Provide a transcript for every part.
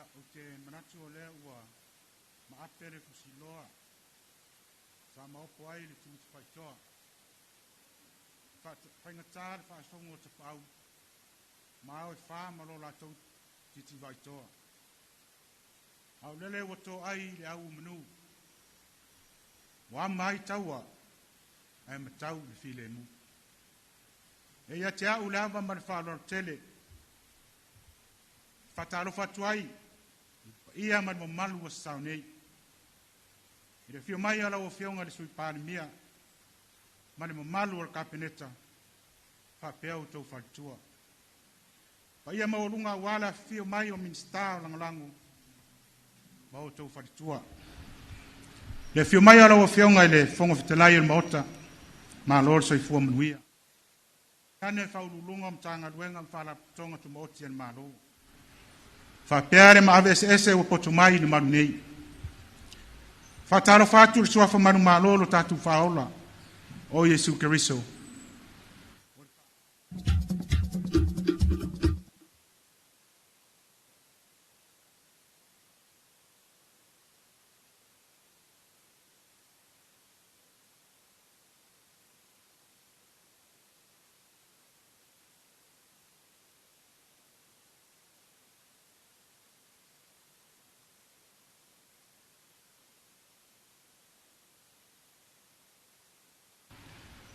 Ia, ou te manatu o lea ua maape le fusiloa sa maopo ai le timatafaitoa, faigata le faasogo a tapaau ma ao e fa ma lo latou titivaitoa. A o lele ua toai le au manu, ua ama ai taua ae matau i le filemu. E ia te au le ava ma le faaaloalo tele, e faatalofa atu ai i le paia ma le mamalu ua sasao nei. I le afio mai o lau Afioga i le Sui Palemia ma le mamalu o le Kapeneta faapea outou faletua. Paia maualuga aua le afifio mai o Minisita o Lagolago ma outou faletua. Le afio mai o lau Afioga i le Fofoga Fetalai o le Maota, malo le soifua manuia. Ane Faauluuluga o Matagaluega ma Faalapotopotoga Tumaoti a le Malo, faapea le maave eseese ua poto mai i le malu nei. Faatalofa atu i le suafa manumalo o lo tatou Faaola, o Iesu Keriso.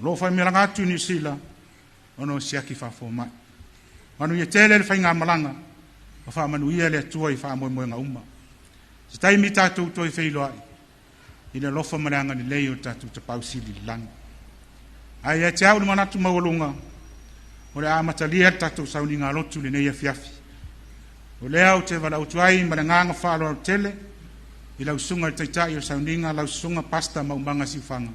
O lo o faimalaga atu i Niu Sila ona o siaki faafomai. Manuia tele le faigamalaga, ma faamanuia le Atua i faamoemoega uma. Se taimi tatou toe feiloai i le alofa ma le agalelei o le tatou Tapaau Sili i le lagi. Ae ia te au le manatu maualuga, o le a amatalia le tatou sauniga lotu i lenei afiafi. O lea ou te valaautu ai ma le agaga faaaloalo tele i lau susuga i le Taitai o le sauniga, lau susuga Pastor Maumaga Siufaga,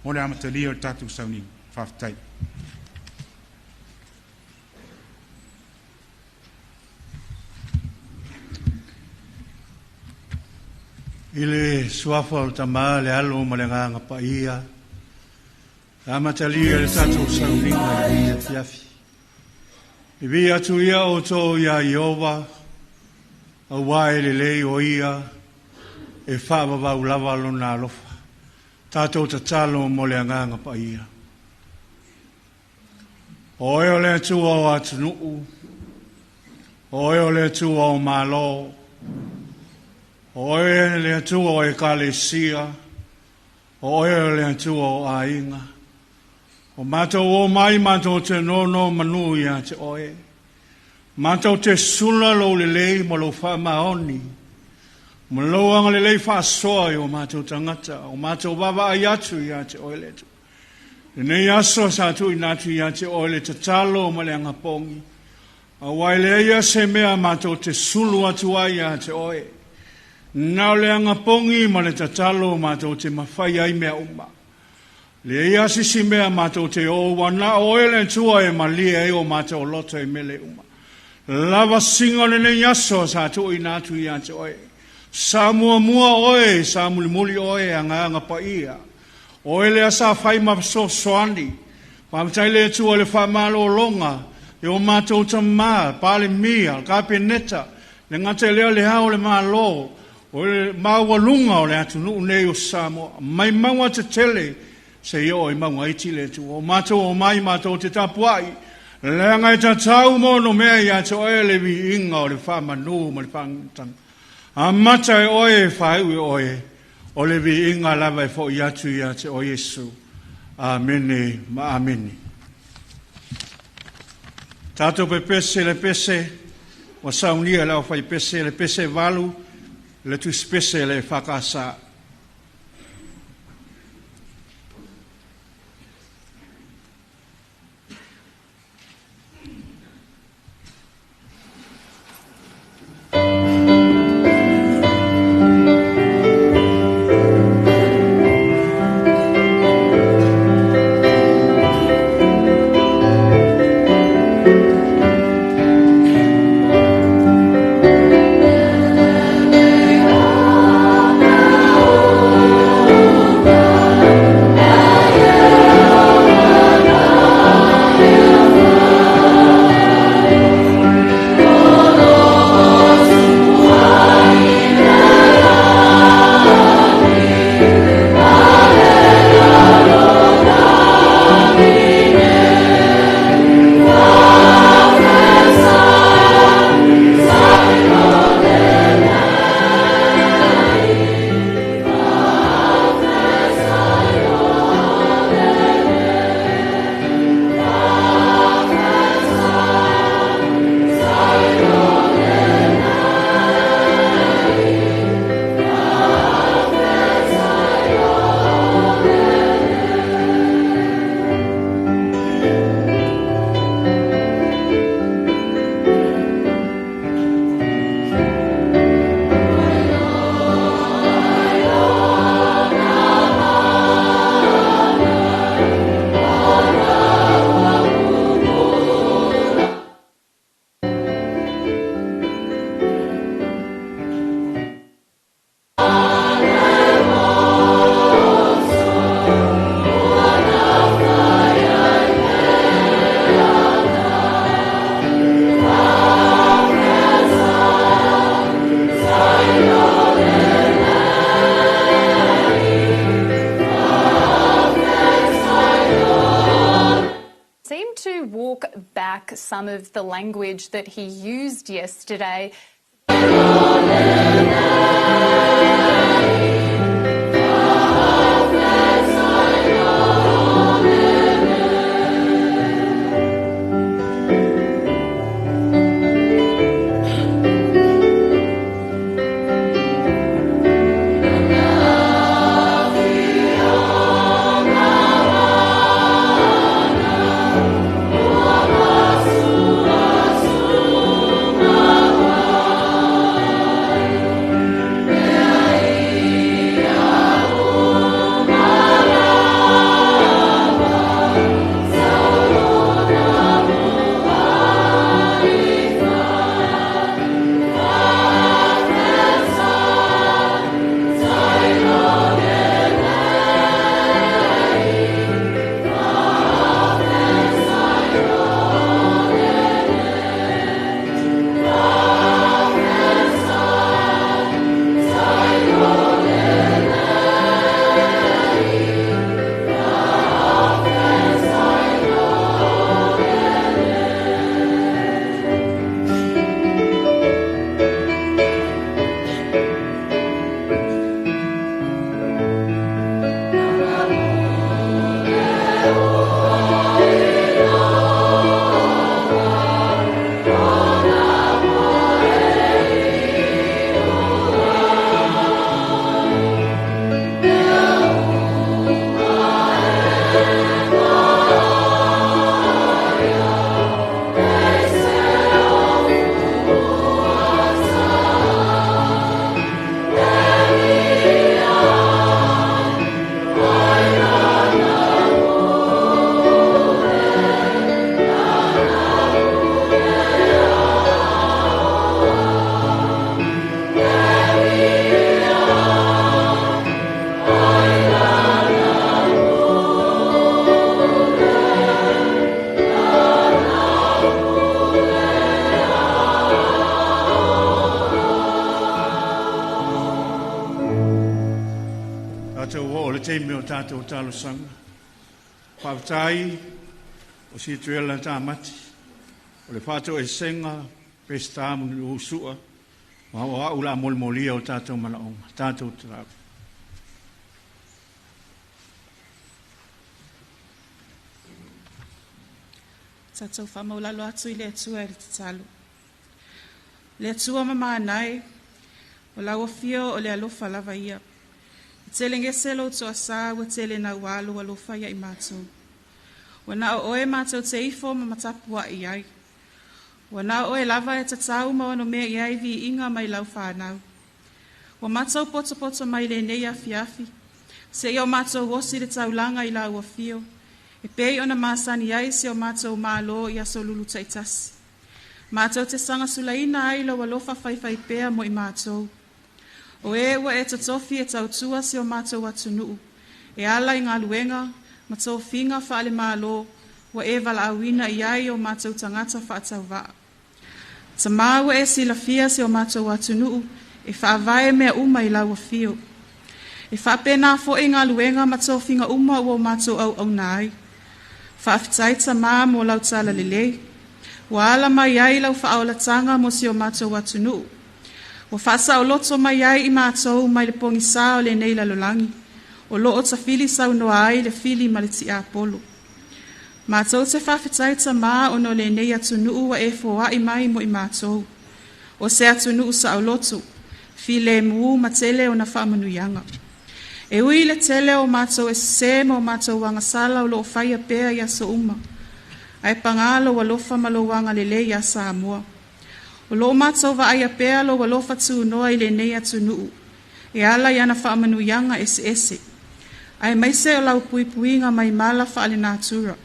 mo le amatalia o le tatou sauniga. Faafetai. I le suafa o le Tama, le Alo ma le Agaga Paia, e amatalia le tatou sauniga i lenei afiafi. E vi atu ia outou iā Ieova, auā e lelei o ia, e faavavau lava lona alofa. Tatou tatalo mo le Agaga Paia. O oe o le Atua o atunuu, o oe o le Atua o Malo, o oe le Atua o Ekalesia, o oe o le Atua o aiga. O matou o mai matou te nono manu ia te oe. Matou te sula lou lelei ma lou faamaoni, ma lou agalelei faasoa i o matou tagata, o matou vaavaai atu ia te oe le Atua. Lenei aso sa tuuina atu ia te oe le tatalo ma le agapogi, auā e leai lava se mea matou te sulu atu ai ia te oe. Na o le agapogi ma le tatalo matou te mafai ai mea uma. Leai lava se isi mea matou te o, ua na o oe le Atua e malie ai o matou loto i mele uma. Lava siga o lenei aso sa tuuina atu ia te oe. Sa muamua oe, sa mulimuli oe, Agaga Paia. O oe lea sa fai ma fesoasoani. Faafetai le Atua i le faamalologa i o matou tama, Palemia, Kapeneta, le gata i lea o le Ao o le Malo, o le maualuga o le atunuu nei o Samoa, mai mauga tetele seia oo i mauga iti le Atua. O matou omai matou te tapuai, leaga e tatau ma onomea ia te oe le viiga o le faamanu ma le faagatanga. Amata e oe, faaiu e oe, o le viiga lava e fo'i atu ia te oe Iesu. Amene ma amene. Tatou pepese le pese ua saunia e le aufaipese, le pese 8, le tusipese le EFKS. back some of the language that he used yesterday. Tātou talosaga. Faafetai o Situela Tamati, o le faatoesega Peseta Mulinu'u Su'a, ma o a'u la molemolia o tatou manaoga, tatou tatalo. Tatou faamaulalo atu i le Atua i le tatalo. Le Atua mamānai, o lau afio o le alofa lava ia. E tele gese lou toasā ua tele nauā lou alofa ia i matou. Ua na o oe matou te ifo ma matapua'i ai. Ua na o oe lava e tatau ma onomea i ai viiga mai lau whānau. Ua matou poto mai lenei afiafi. Seia o matou osi le taulaga i lau afio. E pei ona masani ai si o matou malo i aso lulu taitasi. Matou te sagasulaina ai lou alofa faifaipea mo i matou. O e ua e totofi e tautua si o matou atunuu. E ala i galuega, ma tofiga faale-Malo, ua e valaauina i ai o matou tagata faatauvaa. Tamā ua e silafia si o matou atunuu, e faavae mea uma i lau afio. E faapena fo'i galuega ma tofiga uma ua o matou auauna ai. Faafetai Tamā mo lau talalelei. Ua ala mai ai lau faaolataga mo si o matou atunuu. Ua faasaoloto mai ai i matou mai le pogisā o lenei lalolagi. O loo tafili saunoa ai le fili ma le tiapolo. Matou te faafetai Tamā ona o lenei atunuu ua e foai mai mo i matou. O se atunuu saoloto, filemu ma tele ona faamanuiaga. E ui le tele o matou e sesē ma o matou agasala o loo faia pea i aso uma. Ae pagā lou alofa ma lou agalelei iā Samoa. O loo matou vaaia pea lou alofa tunoa i lenei atunuu. E ala i ana faamanuiaga eseese. Aemaise o lau puipuiga mai mala faalenatura.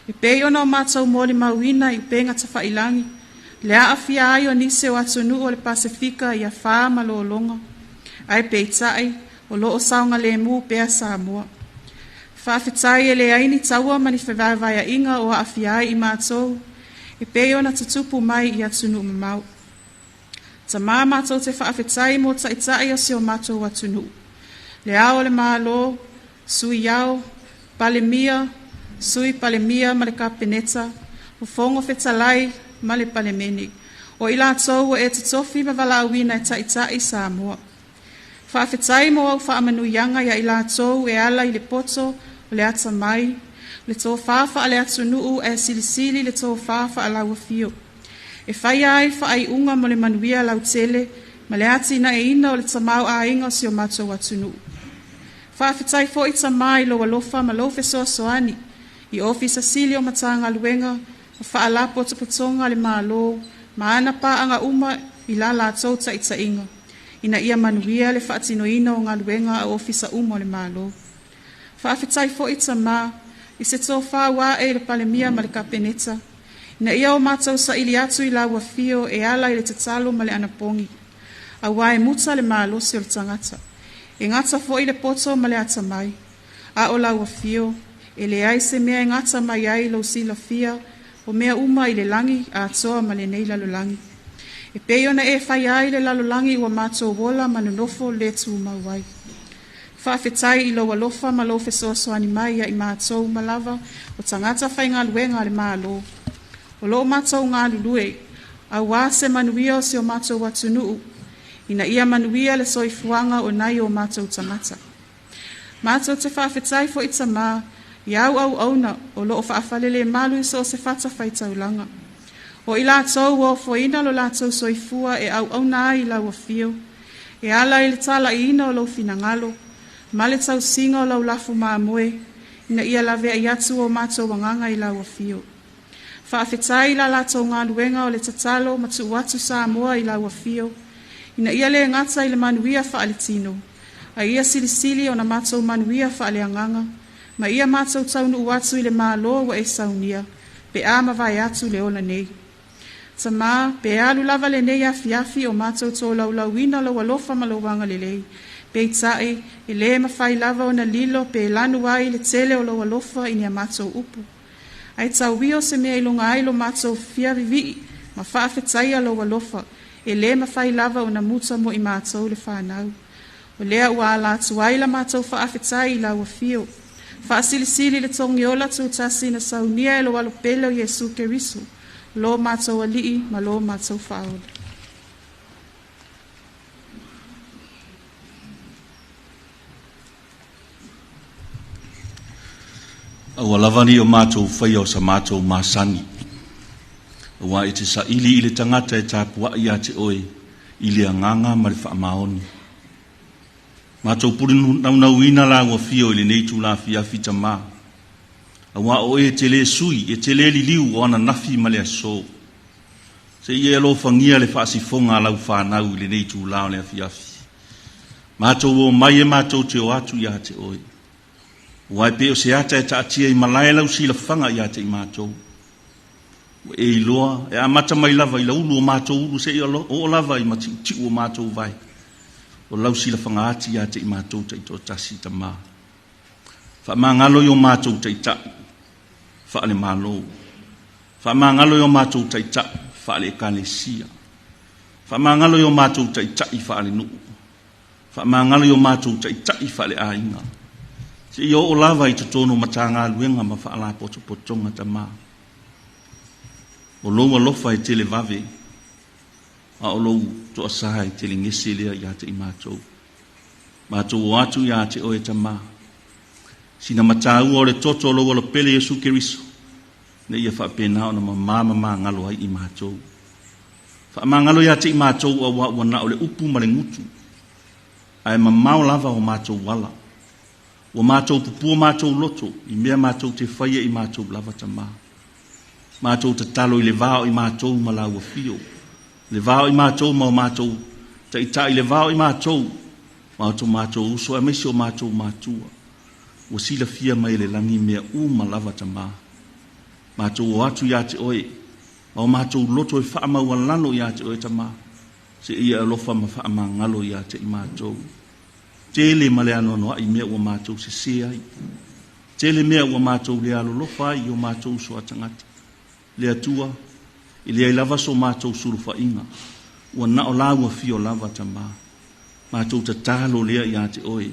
E pei ona o matou molimauina i upega tafailagi, le aafia ai o nisi o atunuu o le Pasefika i afā ma lologa. Ae peitai, o loo saogalemu pea Samoa. Faafetai e leai ni taua ma ni fevaevaea'iga o aafia ai i matou, e pei ona tutupu mai i atunuu mamao. Tamā matou te faafetai mo taita'i o si o matou atunuu. Le Ao o le Malo, Sui Ao, Palemia, Sui Palemia ma le Kapeneta, Fofoga Fetalai ma le Palemene, o i latou ua e totofi ma valaauina e taʻitaʻi Samoa. Faafetai mo au faamanuiaga ia i latou e ala i le poto o le atamai, le tofā faale-atunuu ae silisili le tofā faalauafio. E faia ai faaiuga mo le manuia lautele ma le atinaeina o le tamaoaiga o si o matou atunuu. Faafetai foi Tamā i lou alofa ma lou fesoasoani i Ofisa Sili o Matagaluega ma Faalapotopotoga a le Malo ma ana paaga uma i la latou taitaiga, ina ia manuia le faatinoina o galuega a Ofisa uma o le Malo. Faafetai foi Tamā i se tofā ua ae i le Palemia ma le Kapeneta, ina ia o matou saili atu i lau afio e ala i le tatalo ma le anapogi, auā e muta le malosi o le tagata, e gata foi le poto ma le atamai, a o lau afio, e leai se mea e gata mai ai lou silafia o mea uma i le lagi atoa ma lenei lalolagi. E pei ona e faia ai le lalolagi ua matou ola ma nonofo le tumau ai. Faafetai i lou alofa ma lou fesoasoani mai ia i matou uma lava o tagata faigaluega a le Malo. O lo o matou galulue, auā se manuia o si o matou atunuu, ina ia manuia le soifuaga o nai o matou tagata. Matou te faafetai foi Tamā i au auauna o lo o faafalelemalu i so o se fatafaitaulaga. O i latou ua ofoina lo latou soifua e auauna ai i lau afio, e ala i le talaiina o lou finagalo, ma le tausiga o lau lafu mamoe, ina ia laveai atu o matou agaga i lau afio. Faafetai i la latou galuega o le tatalo ma tuu atu Samoa i lau afio, ina ia le gata i le manuia faaletino, a ia silisili ona matou manuia faaleagaga, ma ia matou taunuu atu i le Malo ua e saunia, pe a mavae atu le ola nei. Tamā, pe alu lava lenei afiafi o matou tolaulauina lou alofa ma lou agalelei, peitai e lē mafai lava ona lilo pe lanu ai le tele o lou alofa i ni a matou upu. Ae tau ia o se mea e iloga ai lo matou fia vivii ma faafetaia lou alofa, e lē mafai lava ona muta mo i matou le fanau. O lea ua ala atu ai la matou faafetai i lau afio. Faasilisili le togiola tutasi na saunia e lou Alo pele o Iesu Keriso, lo matou Alii ma lo matou Faaola. Aua lava nei o matou faia o sa matou masani, auā e te saili i le tagata e tapuai ia te oe i le agaga ma le faamaoni. Matou pule naunauina lau afio i lenei itula afiafi Tamā, auā o oe e te le sui, e te le liliu o ananafi ma le aso. Se i e alofagia le faasifoga a lau fanau i lenei itula o le afiafi. Matou o mai e matou te o atu ia te oe. Aua e pei o se ata e taatia i malae lau silafaga ia te i matou. Ua e iloa, e amata mai lava i laulu o matou ulu seia oo lava i matiutiu o matou vae. O lau silafaga ati ia te i matou taitoatasi, Tamā. Faamagalo i o matou taitai faale-Malo. Faamagalo i o matou taitai faale-Ekalesia. Faamagalo i o matou taitai faale-nuu. Faamagalo i o matou taitai faale-aiga. Seia oo lava i totonu o Matagaluega ma Faalapotopotoga, Tamā. O lou alofa e televave, a o lou toasā e telegese lea ia te i matou. Matou o atu ia te oe, Tamā. Sina mataua o le toto o lou Alo pele Iesu Keriso, ina ia faapena ona mamā ma magalo ai i matou. Faamagalo ia te i matou auā ua na o le upu ma le gutu, ae mamao lava o matou ala. Ua matou pupua matou loto i mea matou te faia i matou lava, Tamā. Matou tatalo i le va o i matou ma lau afio, le va o i matou ma o matou taitai, le va o i matou ma o matou uso aemaise o matou matua. Ua silafia mai e le lagi mea uma lava, Tamā. Matou o atu ia te oe, ma o matou loto e faamaualalo ia te oe, Tamā, se ia alofa ma faamagalo ia te i matou. Tele ma le anoanoai mea ua matou sesē ai. Tele mea ua matou le alolofa ai i o matou uso a tagata. Le Atua, e leai lava so matou sulufaiga, ua na o lau afio lava, Tamā. Matou tatalo lea ia te oe,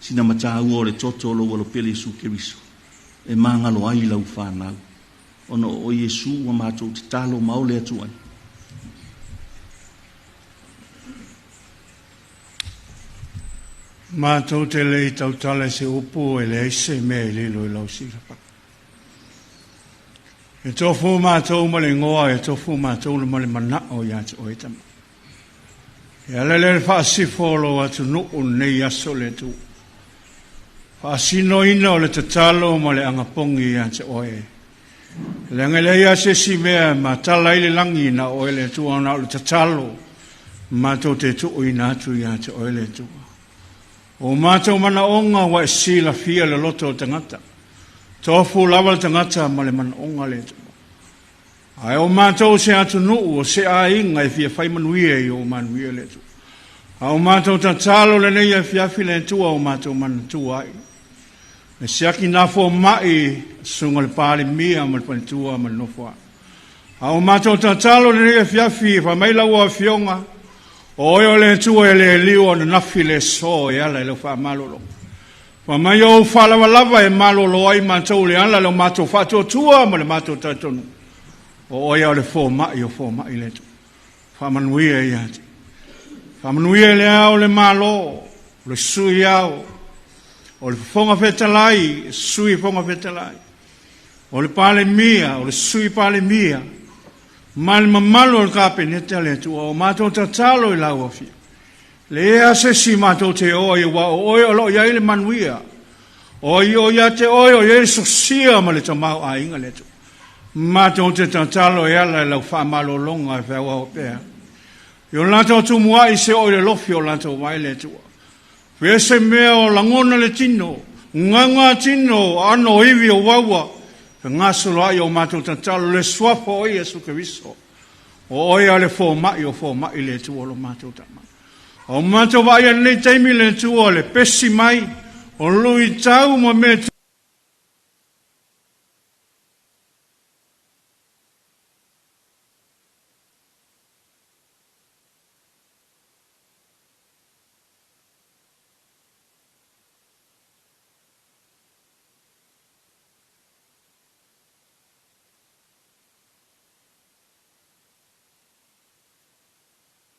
sina mataua o le toto o lou Alo pele Iesu Keriso, e magalo ai lau fanau. Ona o Iesu ua matou tatalo ma ole atu ai. Matou te le i tautala i se upu e leai se mea e lilo i lau silafia. E tofu matou ma le igoa, e tofu matou ma le manao ia te oe tama. E ala lea le faasifo o lou atunuu lenei aso le Atua. Faasinoina o le tatalo ma le agapogi ia te oe. Leaga e leai lava se isi mea e matala ai le lagi na o oe le Atua, na o le tatalo matou te tuuina atu ia te oe le Atua. O matou manaoga ua e silafia le loto o le tagata. Tofu lava le tagata ma le manaoga le Atua. Ae o matou se atunuu o se aiga e fia fai manuia i o manuia le Atua. A o matou tatalo lenei afiafi le Atua o matou manatua ai. E siaki nafo mai susuga le Palemia ma le faletua ma le nofoa. A o matou tatalo lenei afiafi fai mai lau afioga, o oe o le Atua e le liu ananafi le aso e ala i lau faamalolo. Fai mai ou faalavalava e malolo ai matou le ala le matou faatuatua ma le matou talitonu. O oe o le fomai o fomai le Atua. Faamanuia ia te. Faamanuia le ao le malo, le sui ao, o le Fofoga Fetalai, Sui Fofoga Fetalai, o le Palemia, o le Sui Palemia, ma le mamalu o le Kapeneta le Atua, o matou tatalo i lau afio. Le ea se si matou te oa i ua o oe o loo i ai le manuia. O i o ia te oe o i ai le sosia ma le tamau aiga le Atua. Matou te tatalo e ala i lau faamalologa e feauau pea. I o latou tumuai se o i le lofi o latou vai le Atua. Fe se mea o lagona le tino, nganga tino, ano iwi o waua, fe ngasolo ai o matou tatalo le suafa o Iesu Keriso. O oe a le fomai o fomai le Atua o lo matou tama. O matou vaai nei taimi le Atua le pesi mai, o lui tau ma mea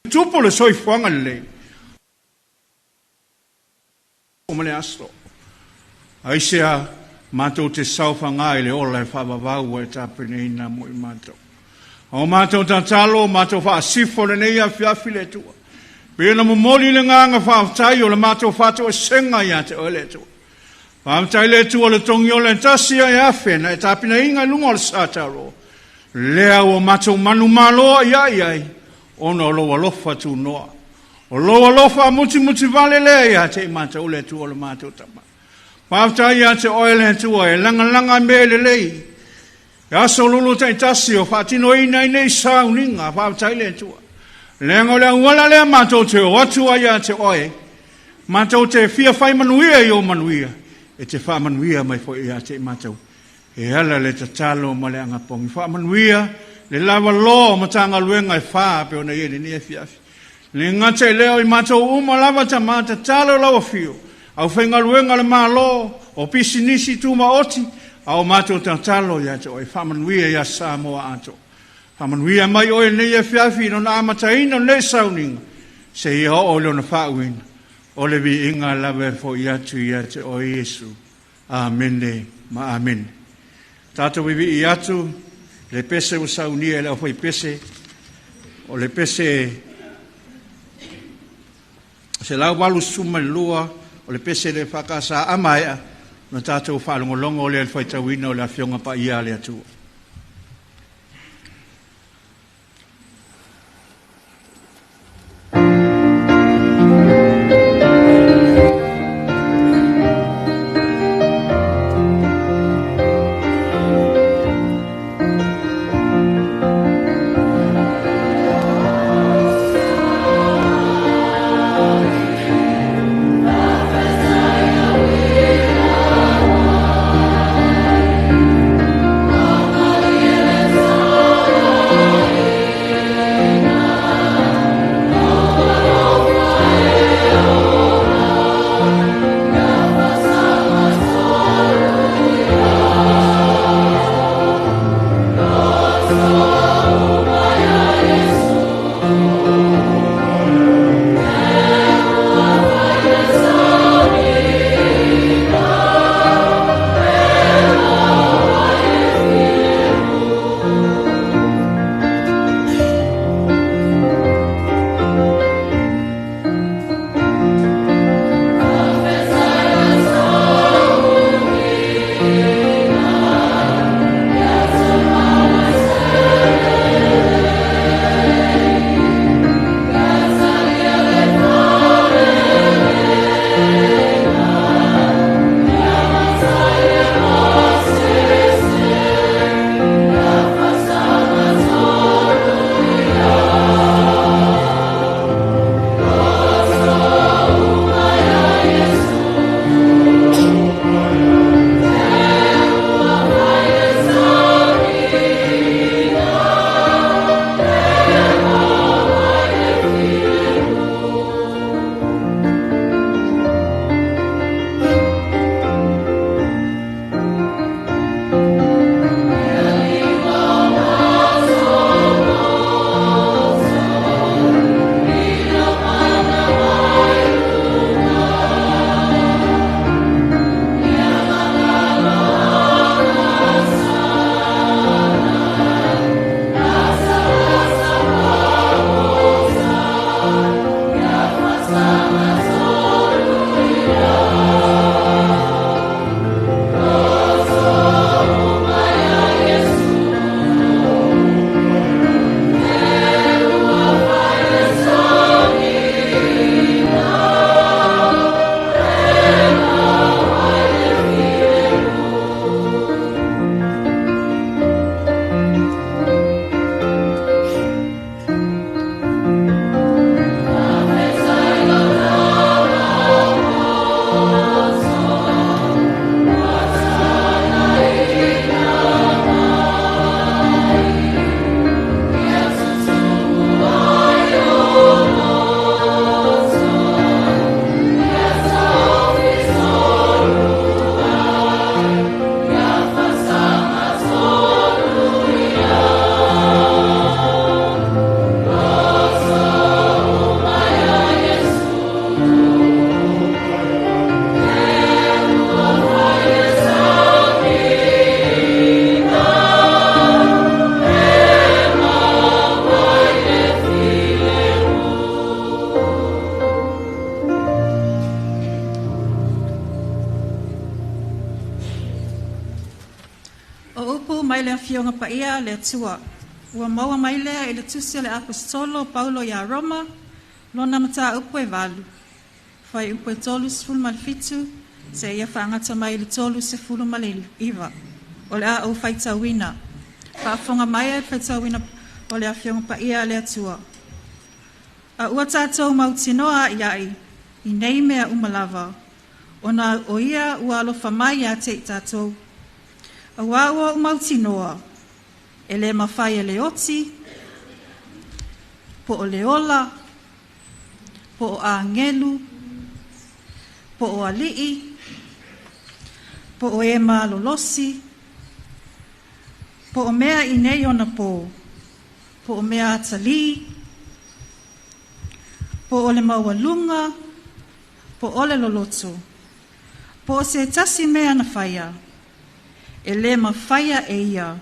tupu le soifuaga lelei. O ma le aso. Aisea matou te saofaga i le ola e faavavau e tapenaina mo i matou. O matou tatalo, matou faasifo lenei afiafi le Atua. Pe na momoli le nganga faafetai o le matou faatoesega ia te oe le Atua. Faafetai le Atua le togi o le tasi ai afe na e tapenaina i luga o le sa taulo. Lea ua matou manumalo ia ai, ona o lou alofa tunoa. O lou alofa mutimuti vale lea ia te i matou le Atua o le matou tama. Faafetai ia te oe le Atua e lagalaga mea lelei. E aso lulu taitasi o faatinoina ai nei sauniga, faafetai le Atua. Leaga o le auala lea matou te o atu ai ia te oe, matou te fia fai manuia i o manuia, e te faamanuia mai foi ia te i matou. E ala le tatalo ma le agapogi. Faamanuia le lavaloa o Matagaluega e whā pe ona ia lenei afiafi. Le ngata i leo i matou uma lava ta tatalo lau afio. Au whaingaluenga le malo, o pisinisi tuma oti, au matou tatalo ia te oe. Faamanuia ia Samoa ato. Faamanuia mai oe nei afiafi no na amataina o nei sauniga. Se ia o le ona faauina. O le viiga lava e foi atu ia te oe Iesu. Amene ma amene. Tātou vivi i atu, le pese ua saunia e le au pese, o le pese se lau walu suma lua, o le pese le whakasa amaea, na tātou whaalongolongo o le whaitauina o le afioga pa ia le Atua. O upu mai le afioga paia a le Atua. Ua maua mai lea i le tusi o le Aposetolo Paulo ia Roma, lona mataupu e 8. Fuaiupu e 37, seia faagata mai i le 39. O le a ou faitauina. Faafofoga mai le faitauina o le afioga paia a le Atua. A ua tatou mautinoa ai i nei mea uma lava, ona o ia ua alofa mai ia te i tatou. Auā ua ou mautinoa, e le mafai e le oti, po o le ola, po o agelu, po o alii, po o e malolosi, po o mea i nei ona pō, po o mea atalī, po o le maualuga, po o le loloto, po o se tasi mea na faia, e le mafaia e ia,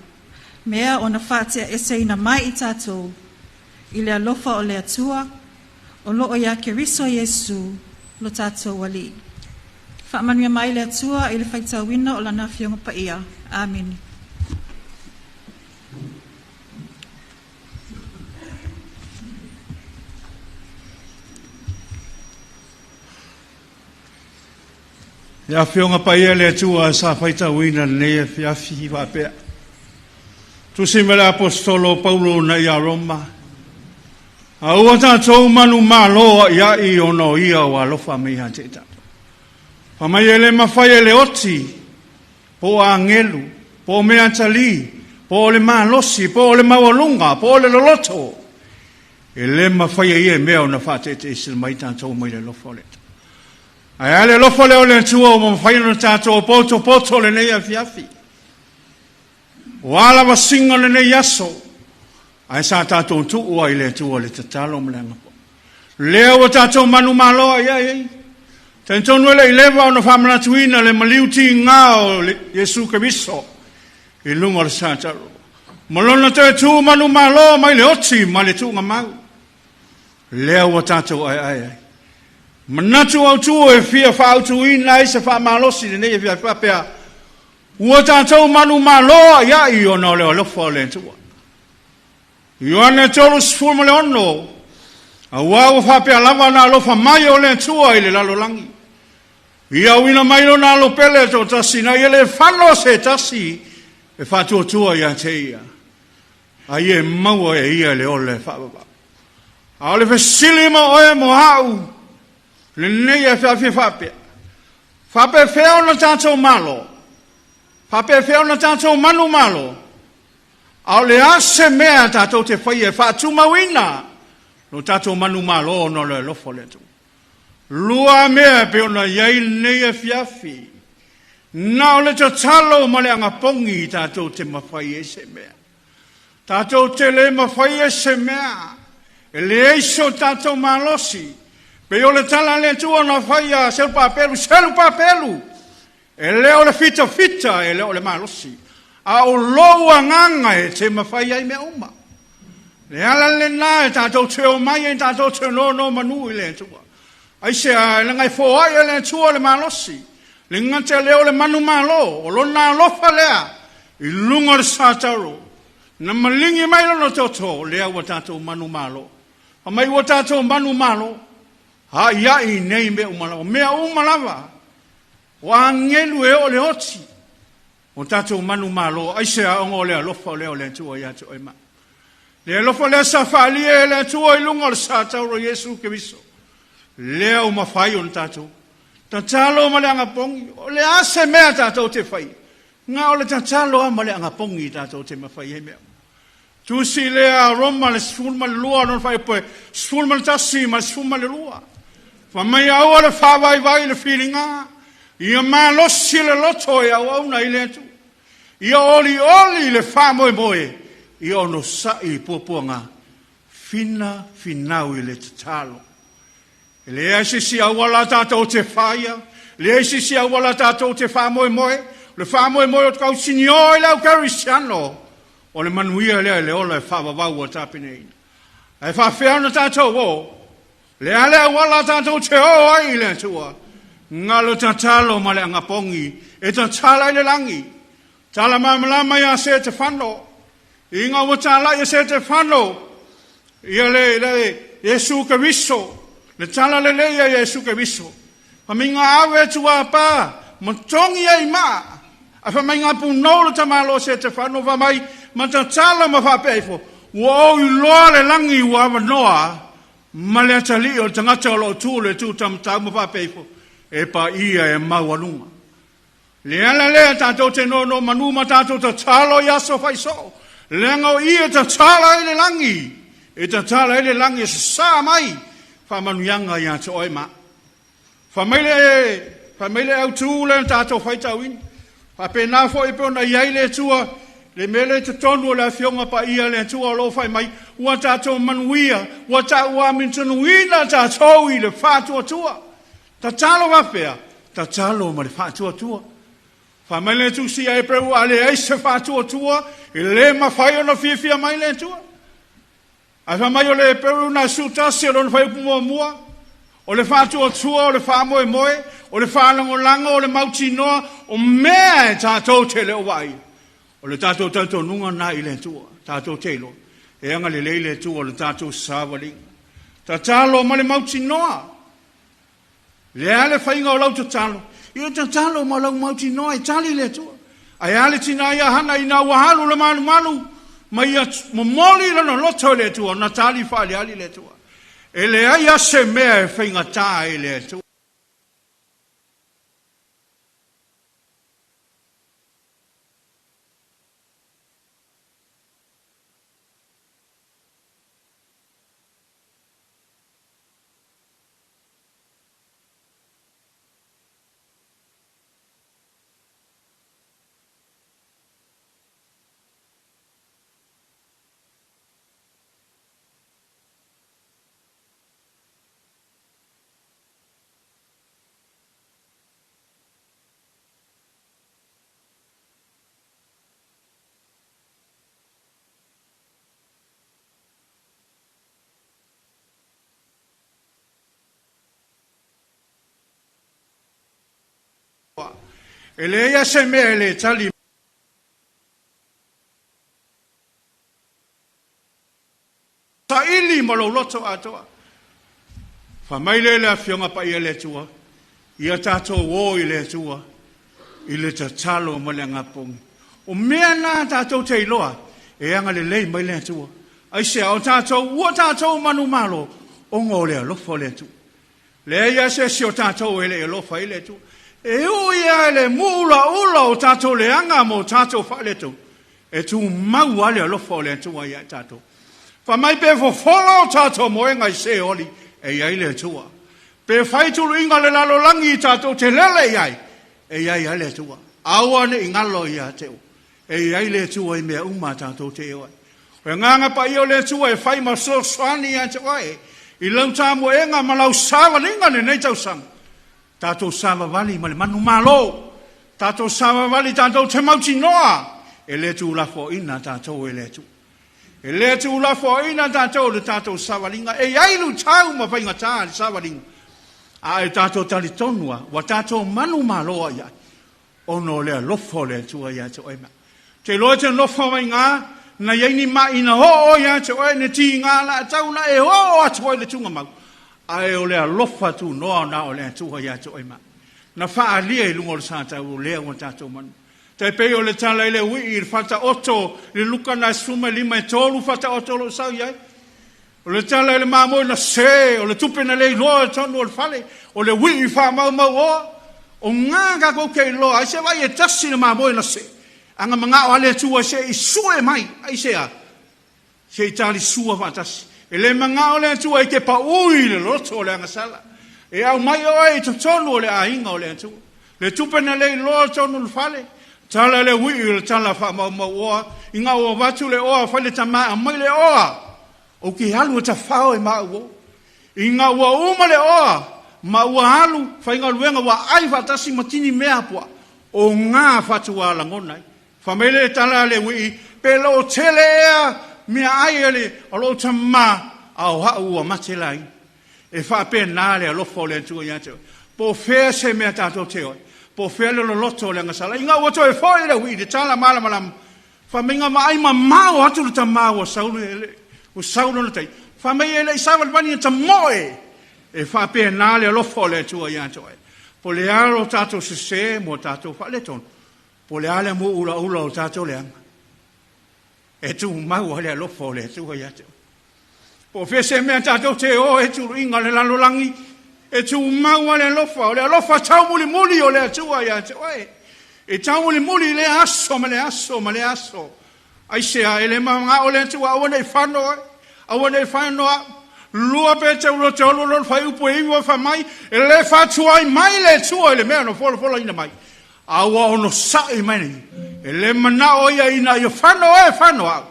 mea ona faateaeseina mai i tatou, i le alofa o le Atua, o loo ia Keriso Iesu, lo tatou Alii. Faamanuia mai le Atua i le faitauina o lana afioga paia. Amene. Le afioga paia le Atua sa faitauina lenei afiafi faapea. Tusi ma le Aposetolo Paulo na ia Roma. A ua tatou manu malo ai ona o ia o alofa mai ia te i tatou. Fa mai e le mafai e le oti, po o agelu, po o mea atalī, po o le malosi, po o le maualuga, po o le loloto. E le mafai e ia mea ona faateeteese mai tatou mai le alofa o le Atua. Ae a le alofa lea o le Atua ua mafai ona tatou potopoto lenei afiafi. O a lava siga lenei aso, ae sa tatou tuu ai le Atua le tatalo ma le agapo. Lea ua tatou manumalo ai ai ai. Talitonu e le i leva ona faamanatuina le maliu tiga o le Iesu Keriso i luga o le satalo. Ma lona toe tu manumalo mai le oti ma le tuugamau. Lea ua tatou aeae ai. Manatu autu e fia faautuina ai se faamalosi lenei e fia faapea, ua tatou manumalo ai ai ona o le alofa o le Atua. Ioane 36, auā ua faapea lava na alofa mai o le Atua i le lalolagi. Ia auina mai lona alo pele toatasi na ia le fano se tasi e faatuatua ia te ia. A ia e maua e ia le ola e faavavau. A o le fesili mo oe mo au, lenei e feafia faapea. Faapefea ona tatou malo, faapefea ona tatou manu malo, a o le a se mea tatou te faia e faatumauina lo tatou manu malo ona o le alofa o le Atua. Lua mea pe ona i ai lenei afiafi, na o le tatalo ma le agapogi tatou te mafai ai se mea. Tatou te le mafai e se mea, e leai so tatou malosi. Pei o le tala a le Atua na fai ia Serubabelu, Serubabelu, e le o le fitafita, e le o le malosi, a o lou agaga e te mafai ai mea uma. Le ala lena e tatou te o mai e tatou te nono manu i le Atua. Ai se a e laga e foai e le Atua le malosi, le gata lea o le manu malo, o lona alofa lea, i luga o le satalo, na malingi mai lona toto, lea ua tatou manu malo. A mai ua tatou manu malo, ai ai nei mea uma lava, mea uma lava, o agelu e o le oti, o tatou manu malo, ai se aoga o le alofa o lea o le Atua ia te oe ma. Le alofa lea sa faalia e le Atua i luga o le satauro Iesu Keriso. Lea ua mafai ona tatou tatalo ma le agapogi, o le a se mea tatou te fai, na o le tatalo a ma le agapogi tatou te mafai ai mea. Tusi lea Roma le 12 lona faaipoe, 11 ma le 12. Fa mai aua le faavaivai le filiga, ia malosi le loto e auauna i le Atua. Ia olioli le faamoemoe, ia onosai i puapuaga, fina finau i le tatalo. E leai se isi auala tatou te faia, leai se isi auala tatou te faamoemoe, le faamoemoe o te kausinio i le au kerisiano, o le manuia lea e le ola e faavavau ua tapenaina. Ae faafefea ona tatou o, le a le auala tatou te o ai i le Atua, na o le tatalo ma le agapogi, e tatala i le lagi. Tala malamalama ia Setefano, ina ua talai e Setefano, ia le, le Iesu Keriso, le tala lelei ia Iesu Keriso. Famainga ave tuapa, ma togi ai maa, a famainga punou le tamalo Setefano fa mai, ma tatalo ma faapea ifo, ua ou iloa le lagi ua avanoa, ma le atalii o le tagata o loo tu le tu tamatau ma faapea ifo, e paia e maualuga. Le ala lea tātou te nono manu ma tātou tatalo i aso faisoo. Leaga o ia e tatala ai le lagi. E tatala ai le lagi e sasā mai. Faamanuiaga ia te oe ma. Fai mai le autū lea na tātou faitauina. Faapena foi pe ona i ai le Atua, le mea le totonu o le afioga paia le Atua o loo fai mai, ua tātou manuia, ua taua amitonuina tātou i le faatuatua. Tatalo faapea, tatalo ma le faatuatua. Fai mai le tusi a Epereu a leai se faatuatua, e le mafai ona fiafia mai le Atua. Ae fai mai o le Epereu na 11 o lona fuaiupu muamua, o le faatuatua o le faamoemoe, o le faalagolago o le mautinoa, o mea e tātou te le o vaai. O le tātou talitonuga na i le Atua, tātou te iloa. E agalelei le Atua o le tātou savaliga. Tatalo ma le mautinoa. Le a le faiga o lau tatalo, ia tatalo ma lau mautinoa e tali le Atua. Ae a le tina ia Hana ina ua alu le malumalu, ma ia momoli lona loto i le Atua, na tali faaleali le Atua. E leai a se mea e faigata i le Atua. E leai a se mea e le tali saili ma lou loto atoa. Fai mai le le afioga paia le Atua, ia tātou o i le Atua, i le tatalo ma le agapogi. O mea na tātou te iloa, e agalelei mai le Atua. Aisea o tātou, ua tātou manumalo, ona o le alofa o le Atua. Leai a se isi o tātou e le alofa i le Atua. E ui ia le muulaula o tātou leaga mo tātou faaleto, e tumau a le alofa o le Atua ia tātou. Fa mai pe fofola o tātou moenga i Seoli, e iai le Atua. Pe fai tuluiga le lalolagi i tātou te lele i ai, e iai a le Atua. Aua ne i galo ia te o. E iai le Atua i mea uma a tātou te o ai. O e nganga pa ia o le Atua e fai ma fesoasoani ia te oe, i lau tamoega ma lau savaliga lenei tausaga. Tātou savavali ma le manumalo. Tātou savavali tātou te mautinoa. E le tuulafoaina tātou e le Atua. E le tuulafoaina tātou le tātou savaliga. E iai luitau ma faigata le savaliga. A e tātou talitonua, ua tātou manumalo ai ai. Ona o le alofa o le Atua ia te oe ma. Te loa te nofo mai ngā, na iai ni mai na ho o ia te oe ne ti ngā la tau na e ho atu ai le tunga mau. Ae o le alofa tu noa na o le Atua ia te oe ma. Na faalia i luga o le sa tau o lea ua tātou manu. Tai pei o le tala i le ui i le fataoto, le Luka na 15 e fataoto o lo sau iai. O le tala i le mamoe na se, o le tupe na le iloa i tonu o le fale, o le ui i wha mau oa, o ngā ka kou ke iloa, ai se vai e tasi le mamoe na se. Anga manga o ale tua se i sue mai, ai se a, se i tali sua whaatasi. E le manga o le Atua i te pa ui le loto o le angasala. E au mai oe i totonu o le aiga o le Atua. Le tupe na le iloa tonu le fale, tala le ui le tala wha mau mau oa, i ngā o watu le oa, whai le tama a mai le oa. O ke alu e ta whao e mau o. I ngā ua uma le oa, ma ua alu, whai ngā luenga ua ai whaatasi matini mea pua. O ngā whatua langona. Wha mai le tala le ui, pe lo tele ea, mea ai ele, o lo tama, a o hau ua mate lai. E whaapē nā le alofa o le Atua ia te oe. Po whea se mea tātou te oe. Po fea le loloto o le agasala. Ina ua toe fo'i le ui'i i le tala malamalama, fai mai na vaai mamao atu le tamā ua sau le ua sau lona taimi. Fai mai e le'i savalivali ina tamo'e e faapena le alofa o le Atua ia te oe. Po o le a lo tatou sesē mo tatou faaletonu, po o le a le amu ulaula o tatou leaga, e tumau ai le alofa o le Atua ia te oe. Po o fea se mea tatou te o e tuluiga le lalolagi, e tumau ai le alofa, o le alofa taumulimuli o le Atua ia te oe. E taumulimuli i lea aso ma le aso ma le aso. Aisea e le manao le Atua aua nei fano oe, aua nei fano au. Lua pe te ulo te olo lona fuaiupu e 9 fai mai, e le faatuai mai le Atua i le mea na folafolaina mai. A ua onosai mai nei. E le manao ia ina ia fano oe fano au.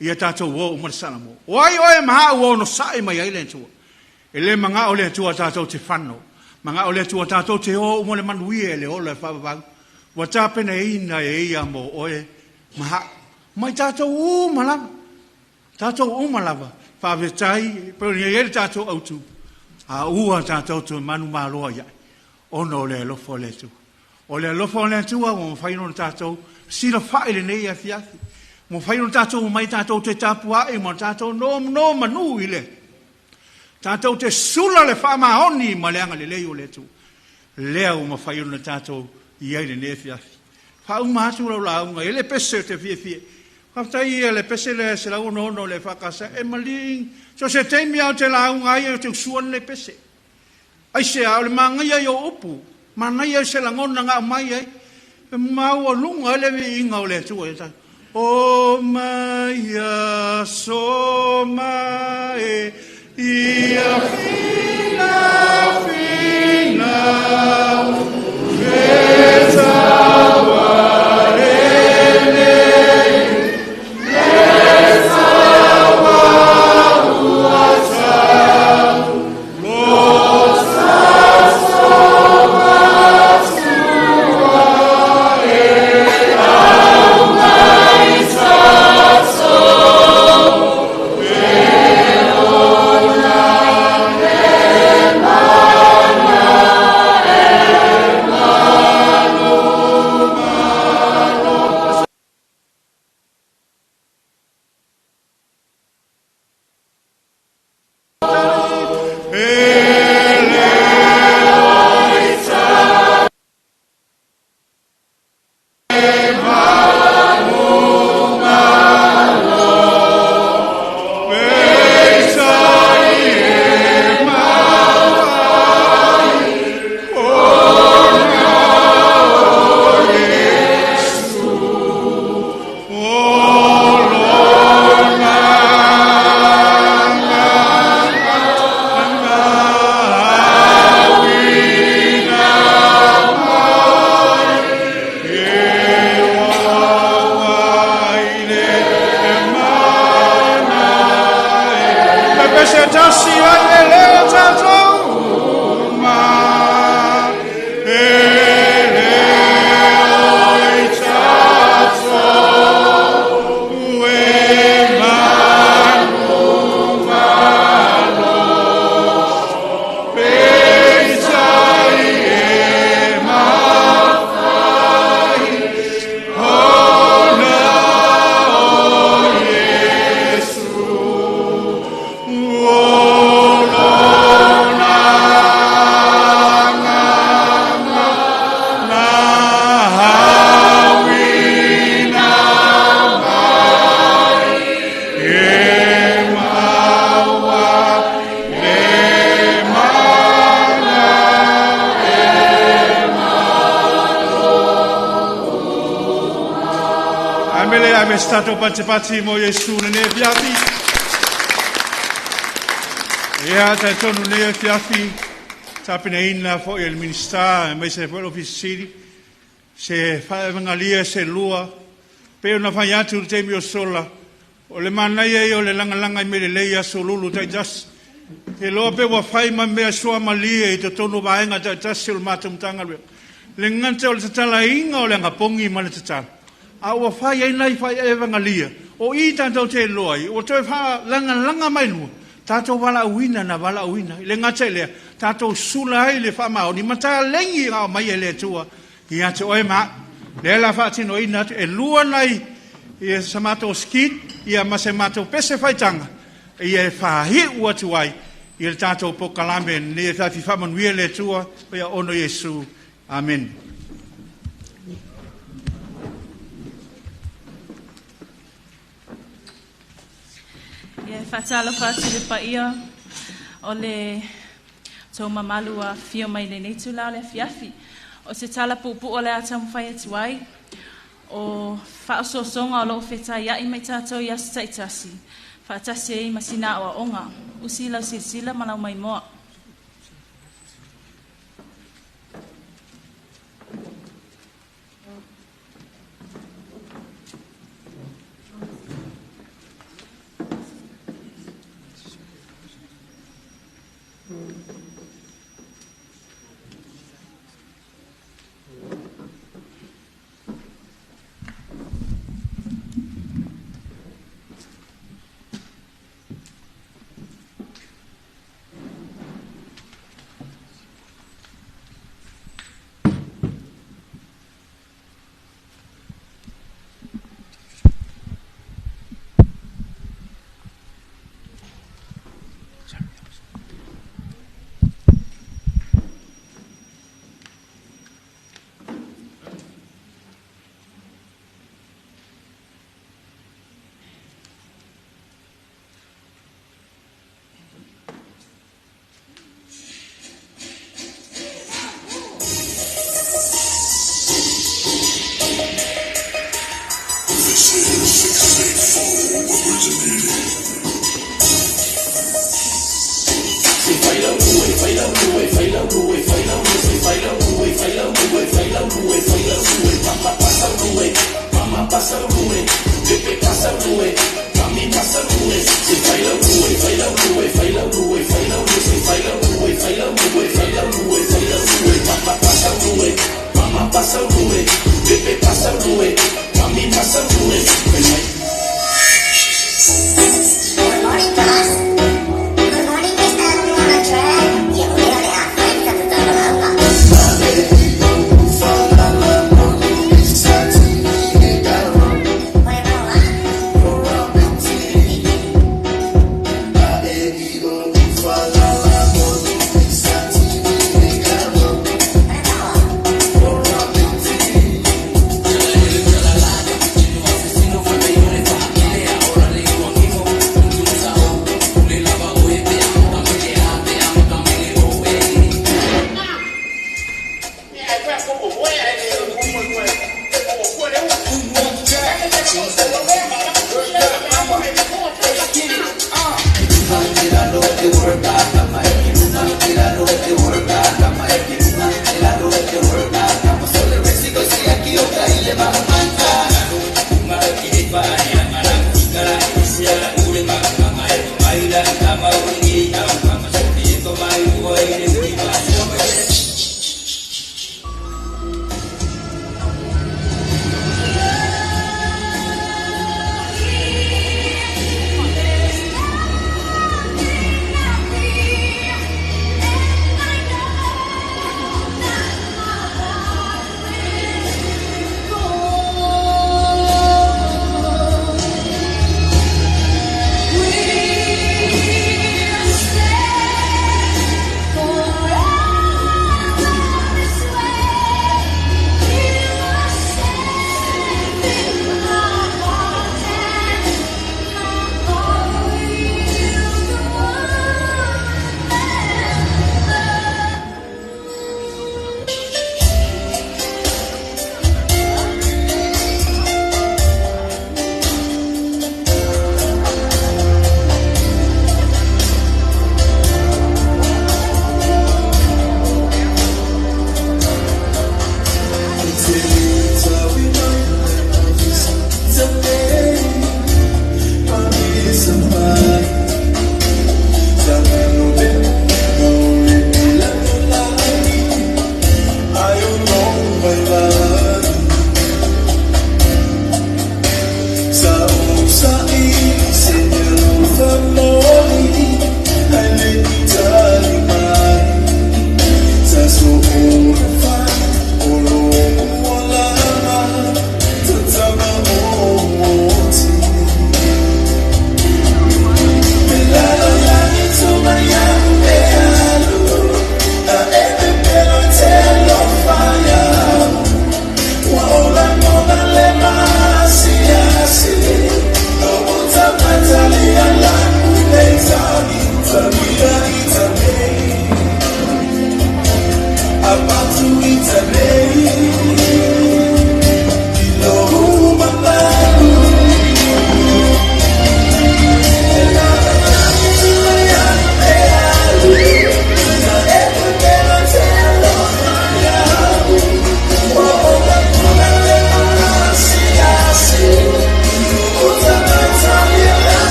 Ia tatou o uma le Salamo. O ai oe ma au ua onosai mai ai le Atua. E le manao le Atua tatou te fano. Manao le Atua tatou te o uma le manuia e le ola e faavavau. Ua tapenaina e ia mo oe ma au. Mai tatou uma lava. Tatou uma lava. Faafetai, pe o i ai le tatou autu. A ua tatou toe manumaloa ia. Ona o le alofa o le Atua. O le alofa o le Atua ua mafai ona tatou silafai lenei afiafi. Ua mafai ona tatou omai tatou te tapuai ma tatou nonomanu i le tatou te sula le faamaoni ma le agalelei o le Atua. Lea ua mafai ona tatou i ai lenei afiafi. Faauma atu lau lauga e le pese o te fiafia. Faafetai ia le pese lea 166 le EFKS e mali so se taimi a o te lauga ai o te usua lenei pese. Aisea o le manaia i o upu, manaia i se lagona na aumai ai, e maualuga ai le viiga o le Atua ia tatou. O mai aso mai ia fina fina e Pese tasi ai e le tatou ma e le oi tatou e manu malo peitai e mafai ona o Iesu o lona agaga na auina mai e maua le mana Amele ave se tatou patipati mo Iesu lenei afiafi. Ia, talitonu lenei afiafi, tapenaina foi e le Minisita, aemaise foi le Ofisa Sili, se faevagalia se lua, pei ona fai atu le taimi o sola, o le manaia ia o le lagalaga i mea lelei aso lulu taitasi. Te loa pe ua fai ma mea suamalie i totonu o vaega taitasi o le matou Matagaluega. Le gata o le tatalaina o le agapogi ma le tatalo, a ua fai ai nai faevagalia, o i tatou te iloa ai, ua toe faalagalaga mai lua, tatou valaauina na valaauina. I le gata i lea, tatou sula ai le faamaoni, ma taleni na aumai e le Atua, Ia te oe ma au. Lea la faatinoina atu e lua nai ia sa matou skit ia ma se matou pese faitaga ia e faai'u atu ai i le tatou pokalame lenei afiafi. Faamanuia le Atua ia ono Iesu. Amene. Ia e faatalofa atu i le paia o le tou mamalu ua afifio mai i lenei itula o le afiafi. O se tala puupuu o le a taumafai atu ai, o faaosoosoga o lo o fetaiai ma i tatou i aso taitasi, faatasi ai ma sina aoaoga. Usi lau silasila ma lau maimoa.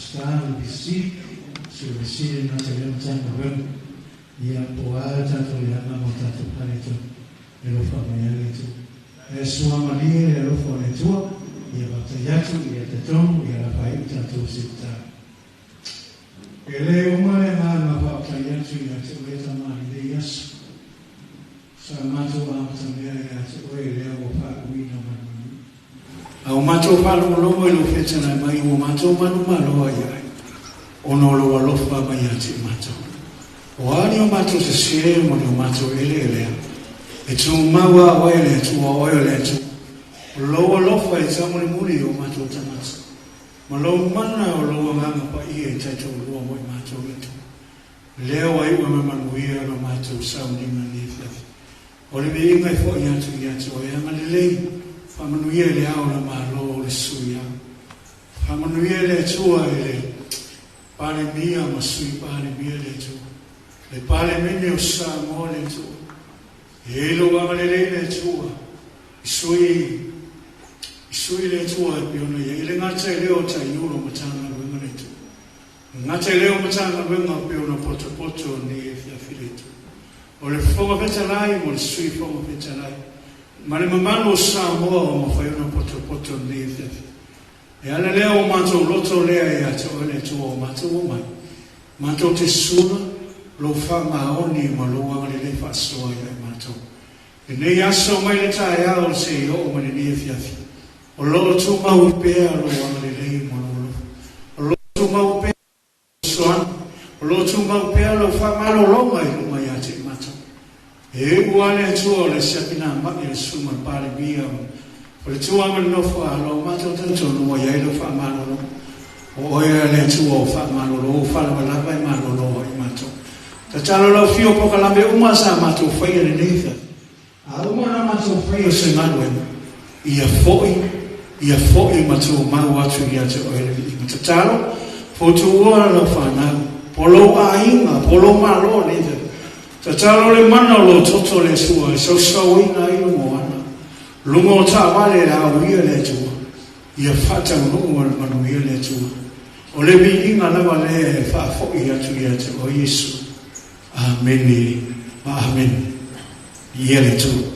Minisita o le EPC, Sui Fesili lena te lea Matagaluega. Ia, po o a le tatou leaga ma o tatou faaletonu, e alofa mai lava le Atua. Ae suamalie le alofa o le Atua, ia faafetai atu, ia talitonu, ia la faaiu tatou se tatalo. E le uma le agaga faafetai atu ia te oe Tama i lenei aso. Sa matou amatamea ia te oe lea ua faauuina ma le manuia. A ua matou faalogologo i lou fetalai mai, ua matou manumalo ai ai, ona o lou alofa mai ia te matou. O a ni o matou sesē ma ni o matou eleelea, e tumau lava oe le Atua, o oe o le Atua. O lou alofa e taumolimuli i o matou tagata, ma lou mana o lou Agaga Paia e taitoalua mo i matou le Atua. Lea ua iu ma manuia lo matou sauniga i lenei afiafi. O le viiga e fo'i atu ia te oe, agalelei, faamanuia i le Ao o le Malo o le Sui Ao. Faamanuia le Atua i le Palemia ma Sui Palemia le Atua. Le Palemene o Samoa le Atua. E i ai lou agalelei le Atua i sui i sui le Atua e pei ona i ai. E le gata i lea o taiulu o Matagaluega le Atua. E gata i lea o Matagaluega pei ona potopoto nei afiafi le Atua. O le Fofoga Fetalai ma le Sui Fofoga Fetalai ma le mamalu o Samoa ua mafai ona potopoto lenei afiafi. E ala lea o matou loto lea ia te oe le Atua ua matou omai, matou te sula lou faamaoni ma lou agalelei faasoa ia i matou. Lenei aso mai le taeao seia oo mai lenei afiafi, o lo o tumau pea lou agalelei ma lou alofa. O lo o tumau pea lou fesoasoani. O lo o tumau pea lau faamalologa i luga ia te i matou. E iu lava le Atua o le siaki namai a le susuga i le Palemia o le Tua ma le nofo a alo, matou talitonu ua i ai lau faamalologa. O oe lava le Atua o faamalolo, o faalavalava e malolo ai matou. Tatalo lau afio o polokalame uma sa matou faia i lenei afiafi. A uma ona matou faia se galuega, ia foi, ia foi ma tumau atu ia te oe le viiga. Tatalo, fotuua lau fanau, po lou aiga, po lou malo nei afiafi. Tatalo le mana o lou toto le Atua e sausauina ai luga o ana, luga o taavale le auia le Atua, ia faataunuu ma le manuia le Atua. O le viiga lava lea e faafoi atu ia te oe Iesu. Amene ma amene. Viia le Atua.